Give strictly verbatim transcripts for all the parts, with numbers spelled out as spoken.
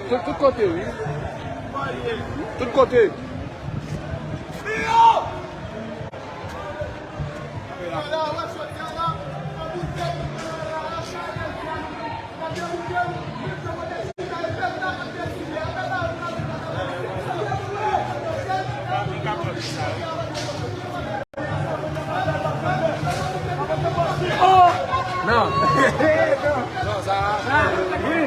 Tout, tout kote, wi. Tout kote. Non. Non, sa. Wi.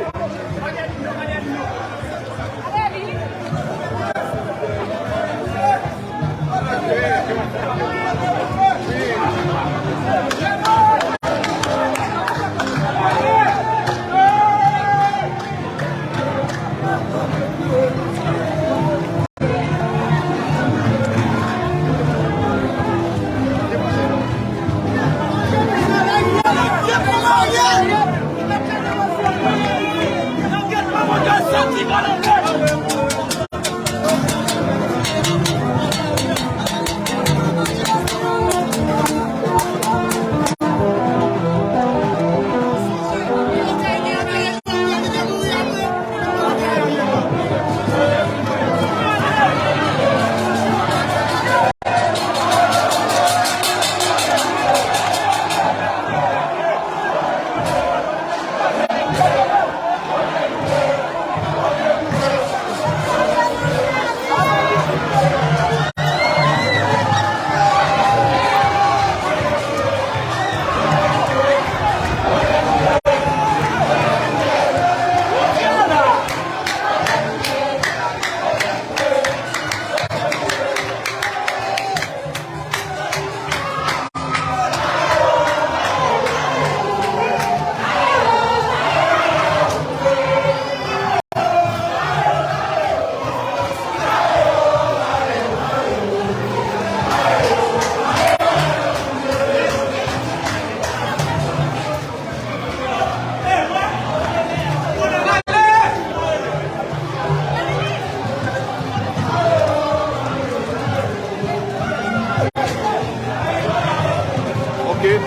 Ok.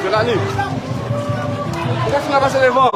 Jelani. Poukisa w pa pase devan?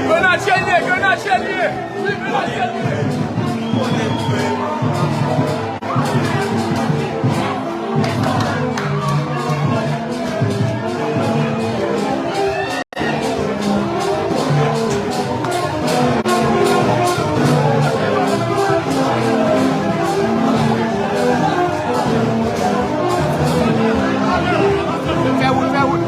Grenadye l ye, grenadye l ye! Wi, grenadye l ye! Fè wout, fè wout.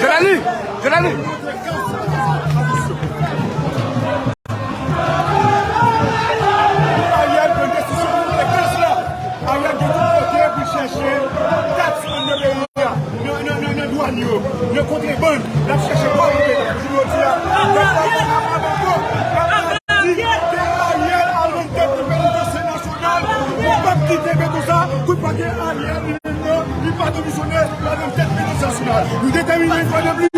Jelani! Jelani! Ariel pran desizyon pou monte gaz la. Ariel gen tout kote pou l chèche tax anndan peyi a. Nan, nan, Yo, yo kontrebann, n ap chèche kòb pou peye. Jodi a, nèg la gen la mab ankò, n ap di ke Ariel al rann tèt pou penitansye nasyonal, nou p ap kite beton sa, kout pa gen Ariel, li menm nan, li pa demisyone, l al rann tèt penitansye nasyonal. Nou detèmine yon fwa de plis,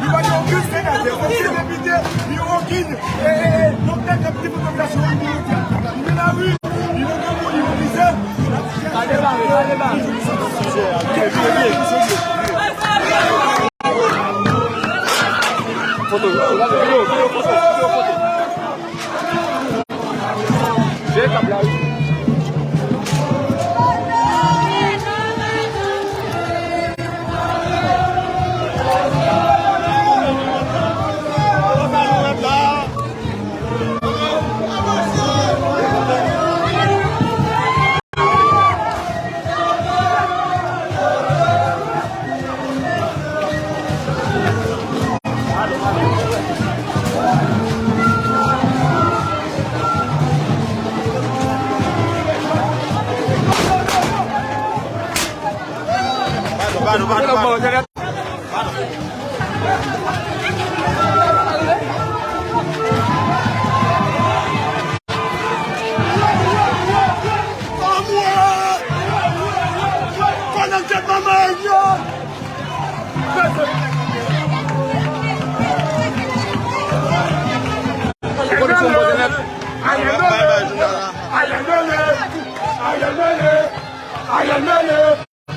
li pa gen okenn senatè, okenn depite, ni okenn, e, e, e, lòt nèg k ap defann popilasyon an, li nan lari, li nan grangou, li nan mizè. Foto, foto, videyo, videyo, foto, videyo, foto. Jeye kab la, wi.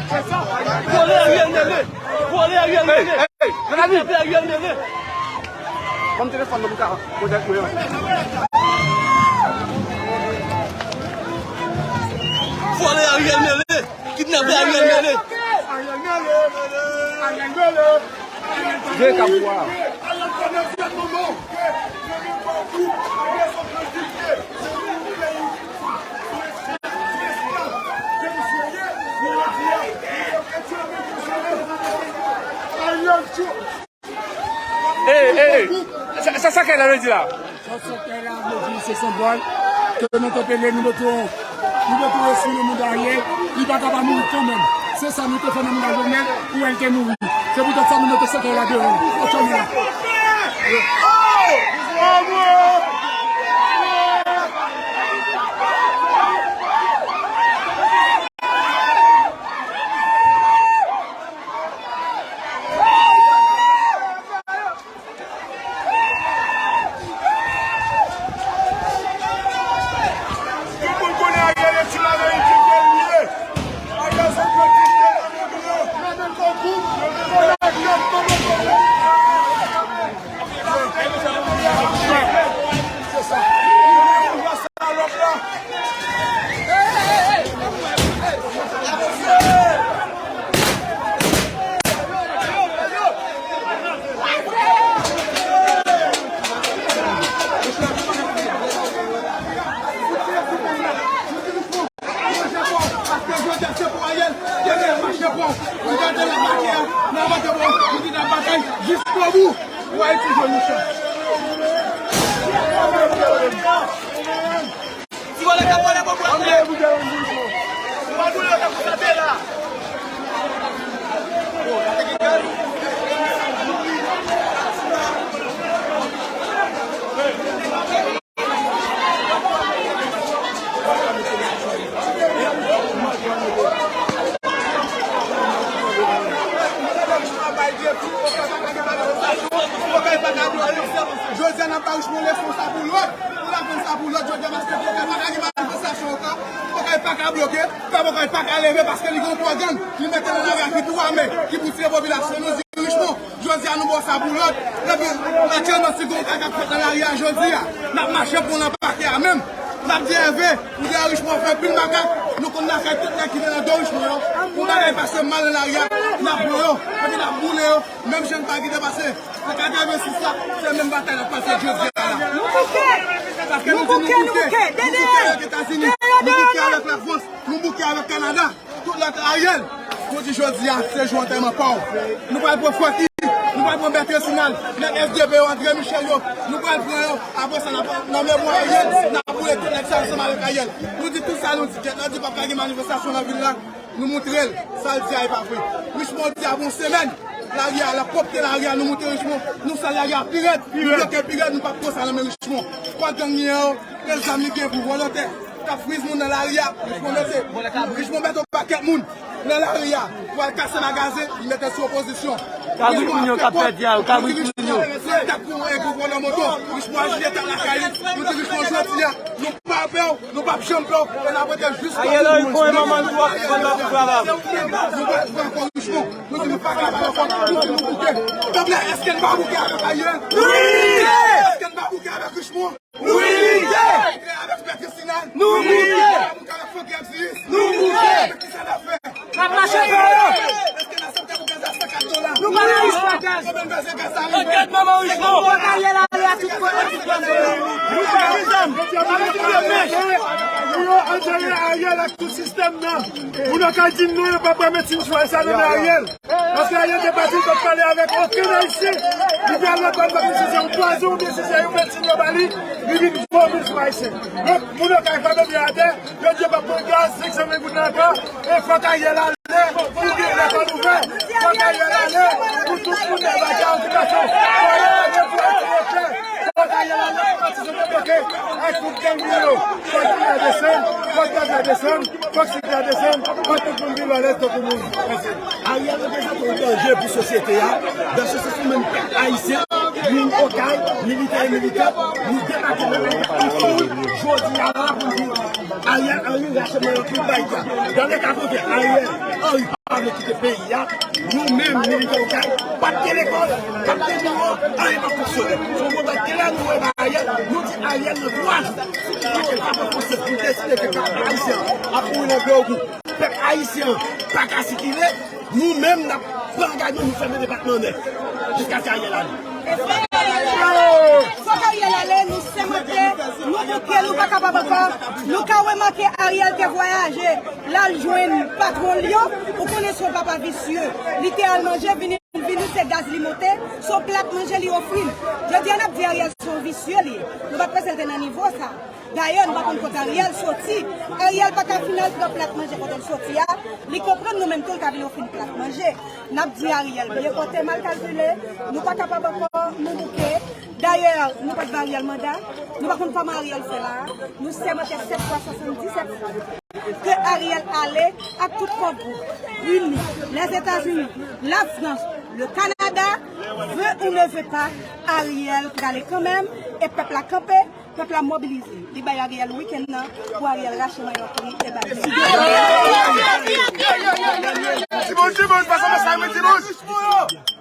Vòlè Ariel mele! Vòlè Ariel mele! Kidnapè Ariel mele! Ban m telefòn nan pou m ka kontak mwen an. Vòlè Ariel mele! Kidnapè Ariel mele! Jeye kab ou a. Ariel Ey, ey, ey. Sa, sa, sa Kayla vle di la? Sa, sa Kayla vle di, se senbòl ke nou te pele, nou te, nou te eseye moun Ariel, li pa ka pa mouri kanmenm. Se sa nou te fè nan moun Jovenel, pou el te mouri. Se poutèt sa nou mete sa Kayla deyò. Fòk nou la. Manje pon, paske jodi a se pou Ariel, demen mache pon. Ou gade lè mache a, nan manje pon, nou di n ap batay jiskobou pou Ayiti jwenn yon chans. Ti vòlè k ap vòlè bò bwat la. Ou pa boule yo tankou sa te la. Jodi a n ap bay Richmond leson sa pou lòt. Pou n aprann sa pou lòt jodi a, paske Pòkay pa ka gen manifestasyon ankò. Pòkay pa ka bloke. Pèp Pòkay pa ka leve paske li gen yon pògang. Li mete nan lari a ki pou ame, ki pou tire popilasyon. Nou di Richmond, jodi a nou ba w sa pou lòt. Epi, aktyèlman, si gen yon kaka k fèt nan lari a jodi a, n ap mache pou n anpake a menm. N ap di Ève, ou deyò Richmond fè pil makak. Nou konn lakay tout nèg ki te nan do Richmond yo. Pou bagay pase mal nan lari a, n ap pran yo. Epi n ap boule yo. Menm jan n pa kite pase an katrevensis la, se menm batay n ap pase jodi a la. Nou bouke! Paske nou di nou bouke! Nou bouke avèk Etazini, nou bouke avèk Lafrans, nou bouke avèk Kanada, tout lòt Ariel. Nou di jodi a, se jou antèman pa w. Nou pral pran Francky, nou pral pran Bèt Resinal, nèg S D P yo, André Michel yo, nou pral pran yo. Apre sa, n ap nan memwa Ariel, n ap boule tout nèg sa ansanm avèk Ariel. Nou di tout sa nou di, Kèt la di p ap ka gen manifestasyon nan vil la. Nou montre l, sa l di a e pa vre. Richmond di a bon semèn, Lari a, la pwòpte lari a, nou moute Richmond, nou sal lari a pi rèd, nou bloke pi rèd, nou p ap pran sa nan men Richmond. Kwa gang li ye yo, ke zam li gen pou vòlòntè k ap friz moun nan lari a, Richmond mete, Richmond mete yon pakèt moun nan lari a pou al kase magazen, li mete sou opozisyon. Kabrit moun yo k ap pèdi a, kabrit moun yo. Se tak pou e gwo vòlò moto, Richmond aji etan lakay li, nou di Richmond jodi a, nou pa pè w, nou p ap janm pè w, e n ap rete jiska bout. Ariel Henry, manman nou ap pran nan travay. Nou pa pran kò Richmond. Nou di nou pa kapab ankò, nou di nou bouke. Tanpri, èske n pa bouke avèk Ariel? Wi! Èske n pa bouke avèk Richemond? Wi! N pa bouke avèk Pèt Kristina? Nou bouke! N pa bouke avèk Franck Exus? Nou bouke! Avèk kisa n ap fè? N ap mache fè yo! Èske n aksepte pou gaz la san kat dola? Nou pa nan istwa gaz! Konbyen n peze gaz la rive? Gad manman Richemond! Fòk Ariel ale a tout kote, tout kote. Nou pa nan zam! Pou yo antere Ariel ak tout sistèm nan. Pou nou ka di nou, yo pa pran medsin chwa sa nan men Ariel. Paske Ariel te pati, li pa t pale avèk okenn Ayisyen. Li te al nan kòd, paske si se yon pwazon oubyen si se yon medsin yo ba li, li vin vomil sou Ayisyen. Donk, moun yo kay fè bebe atè, yo di yo p ap pran gaz, senk san mil goud nan ankò, e fòk Ariel ale, pou byen lekòl ouvè, fòk Ariel ale, pou tout moun nan bagay okipasyon, fòk Ariel ale pou ekri etè, fòk Ariel ale pou pati sou debloke, ak tout gang li yo, fòk byen desann, fòk gaz la desann. Fòk sik la desann, fòk tout moun viv alèz tankou moun. Ariel reprezante yon danje pou sosyete a. Dans ce sens, nou menm pèp ayisyen, moun Okay, militè e militan, nou debake nan lari ansanm jodi a la pou n di Ariel Henry rache manyen pou l bay gaz. Dans le cas contraire, Ariel Henry pa vle kite peyi a, nou menm, militan Okay, p ap gen lekòl, p ap gen biwo, anyen p ap fonksyone. Se yon moman klè nou wè ba Ariel, nou di Ariel nan twa jou. Si li pa pran konsyans pou l deside ke pèp ayisyen an ap mouri nan Grangou, pèp ayisyen an pa ka sikile, nou menm n ap pran angajman nou fèmen depatman an nèt jiskaske Ariel ale. Fòk Ariel ale, nou sèmante, nou bouke, nou pa kapab ankò. Nou ka remake Ariel te vwayaje, l al jwenn patwon l yo, ou konnen se yon papa visye. Li te al manje, vini, vini se gaz li monte, se yon plat manje li ofri l. Jodi a n ap di Ariel se yon visye li ye. Nou pa t panse l te nan nivo sa. Dayè, nou pa konn kote Ariel soti. Ariel pa ka fin al pran plat manje kote l soti a. Li konprann nou menm tou, l ka vin ofri n plat manje. N ap di Ariel byen pòte, mal kalkile, nou pa kapab ankò, nou bouke. Dayè, nou pa t ba Ariel manda, nou pa konn kòman Ariel fè la a. Nou sèmante sèt fwa swasanndisèt fwa ke Ariel ale ak tout kò gwoup, ini, Lèzetazini, Lafrans, le Kanada, veut ou ne veut pas, Ariel prale kanmenm, e pèp la kanpe. Pèp la mobilize. Li bay Ariel wikenn nan pou Ariel rache manyen pou li e ba li. Timoun, timoun, pase mesaj mwen, timoun.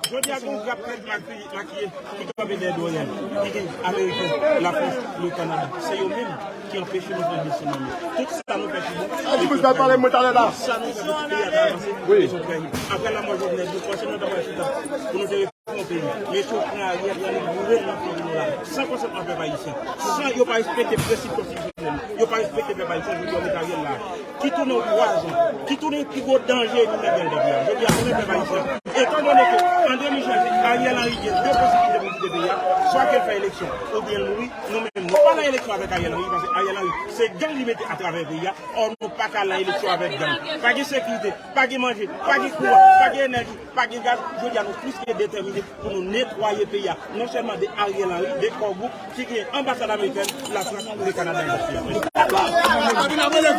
Jodi a, gen yon grap nèg makiye, makiye ki kanpe dèyè do Ariel. Ki gen Ameriken, Lafrans, le Kanada. Se yo menm ki anpeche nou pran desizyon nan men. Tout sa nou fè, timoun. Timoun, pa pale mwen talè la. Tout sa nou fè pou ti peyi a ka avanse, se yo fè. Apre lanmò Jovenel, nou panse nou ta pral chita pou nou te Yon peyi. Mesye yo pran Ariel, yo boure l nan figi nou la, san konsantman pèp ayisyen. San yo pa respekte prensip konstitisyonèl yo, yo pa respekte pèp ayisyen, jodi a yo met Ariel la. Ki tounen yon pwazon, ki tounen pi gwo danje nou mete nan peyi a. Jodi a, nou menm pèp ayisyen, etandone ke André Michel di Ariel Henry gen de posiblite pou l kite peyi a, swa ke l fè eleksyon, oubyen l mouri, nou menm, nou pa nan eleksyon avèk Ariel Henry, paske Ariel Henry, se gang li mete atravè peyi a, ò, nou pa ka nan eleksyon avèk gang. Pa gen sekirite, pa gen manje, pa gen kouran, pa gen enèji. Pa gen gaz, jodi a nou plis ke detèmine pou nou netwaye peyi a, non sèlman de Ariel Henry, de kò gwoup ki gen anbasad amerikèn, Lafrans, le Kanada, etsetera.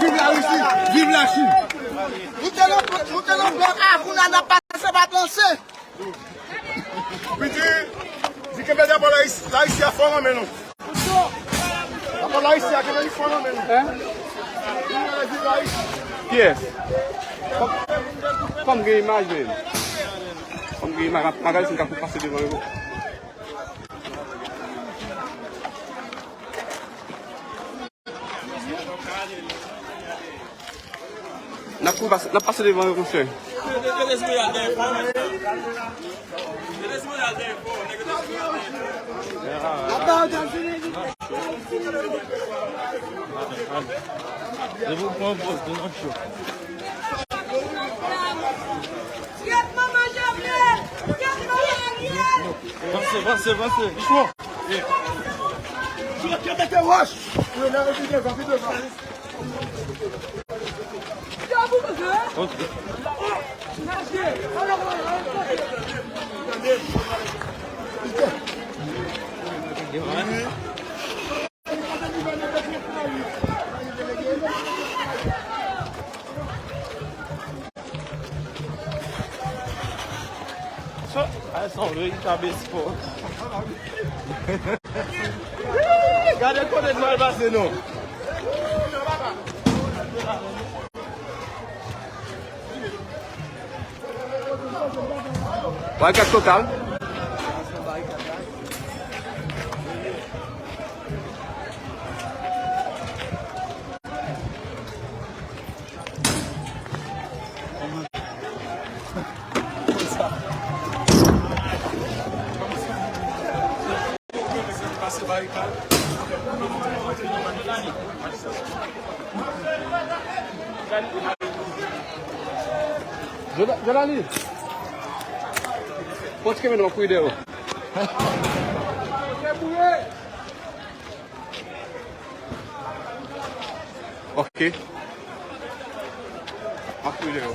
Viv Larisi, viv Lachin. Nou te nan, nou te nan plan A, kounye a n ap pase pa plan C. Piti, di kenbe drapò Larisi, Larisi a fò nan men nou. Papa Larisi a kenbe li fò nan men nou. Hein? Kiyès? Fò m gen imaj, men. Fò m gen imaj, m ap gade si m ka pase devan yo. N ap kou pas-, n ap pase devan yo, monchè. Vanse, vanse, vanse. Ok. Ay, sa yon veritab espò. Gade kote nou al pase, non. Barikad total. Jona-, Jonali. Pòt kenbe nou ap kouri dèyè w. Ok. M ap kouri dèyè w.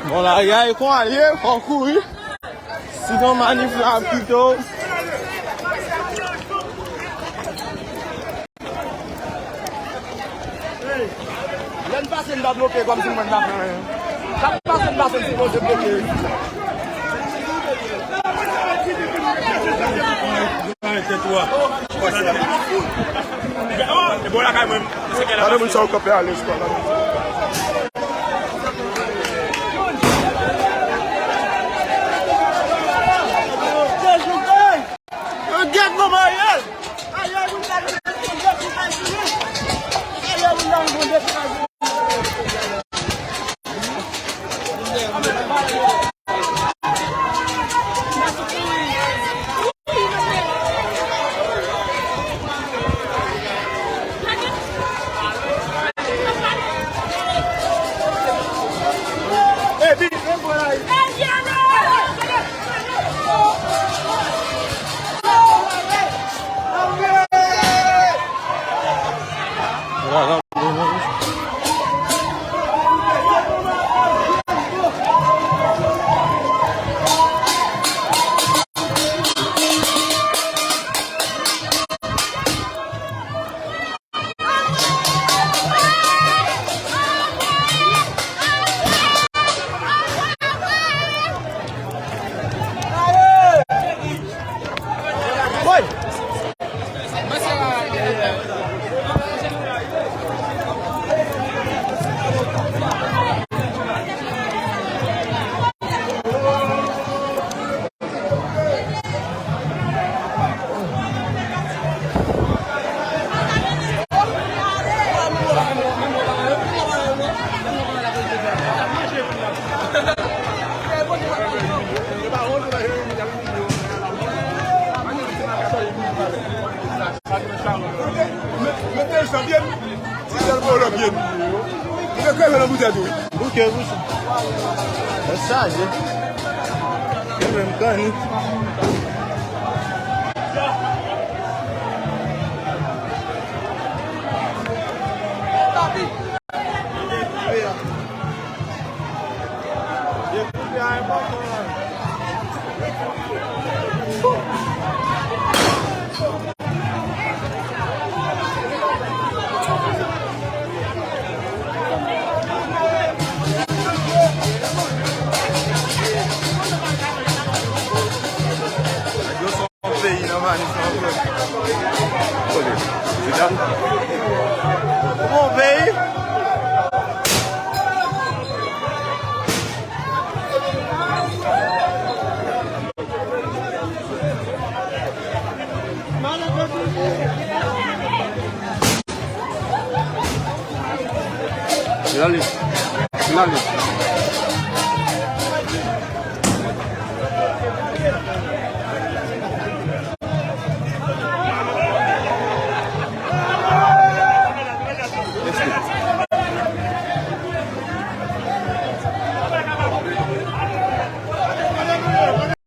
Bon, lari a e kon al ye, fò w kouri. Si gen manif la ap kite w. Lè n pase, n pa bloke kòmsi mwen n pa fè anyen. Sa k pase, n pase, n sipoze bloke. Gade moun sa yo kanpe alèz, kwa. Yo gèt manman Ariel! Ariel, moun la, yo gèt manman Ariel! Ariel, moun la, yo gèt manman Ariel! Mete l san byen. Ti sèl pwològ ye. Li te kreve nan boutèy tou. Bouke, bouke. Lè chaje. Li menm kanni. Yon peyi nan manif nan vre. Kole. Vidal. Bon peyi. Vidal. Vidal.